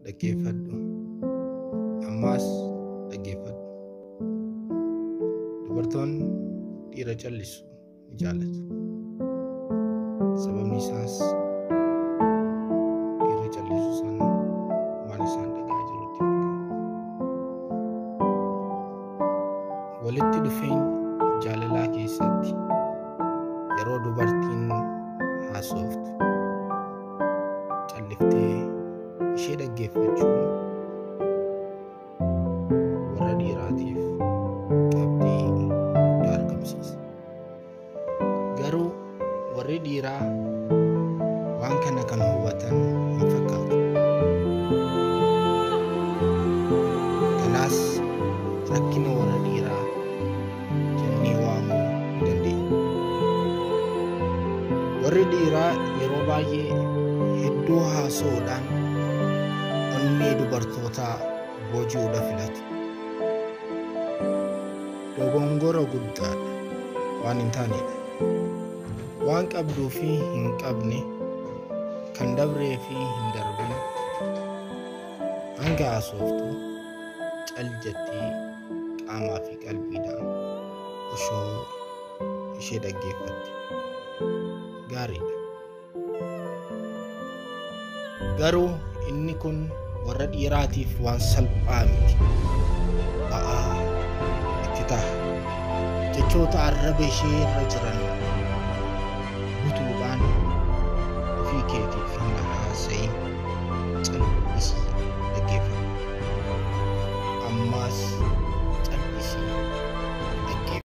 Dhaggeeffadhu. Ammaas dhaggeeffadhu. Dubartoonni dhiira callisu ni jaallatu. Sababni isaas dhiirri callisu sana waan isaan dhaga'aa jirutti fakkaata. Walitti dhufeenya jaalalaa keessatti yeroo dubartiin haasoftu calliftee ishee dhaggeeffachuun warra dhiiraatiif qabxii guddaa argamsiisa. Garuu warri dhiiraa waan kana kan hubatan hin fakkaatu. Kanaas rakkina warra dhiiraa jennee waamuu ni dandeenya. Warri dhiiraa yeroo baay'ee hedduu haasa'uudhaan onnee dubartootaa booji'uudha filatu. Dogongora guddaadha waan hin taanedha. Waan qabduu fi hin qabne, kan dabree fi hin darbin hanga haasoftu cal jettee qaamaa fi qalbiidhaan osoo ishee dhaggeeffatte gaariidha. Garuu inni kun warra dhiiraatiif waan salphaa miti. Ba'aa itti ta'a. Jechoota arraba ishee irra jiran butuudhaan ofii keetiif hin haasa'iin, callisii dhaggeeffadhu. Ammaas callisii.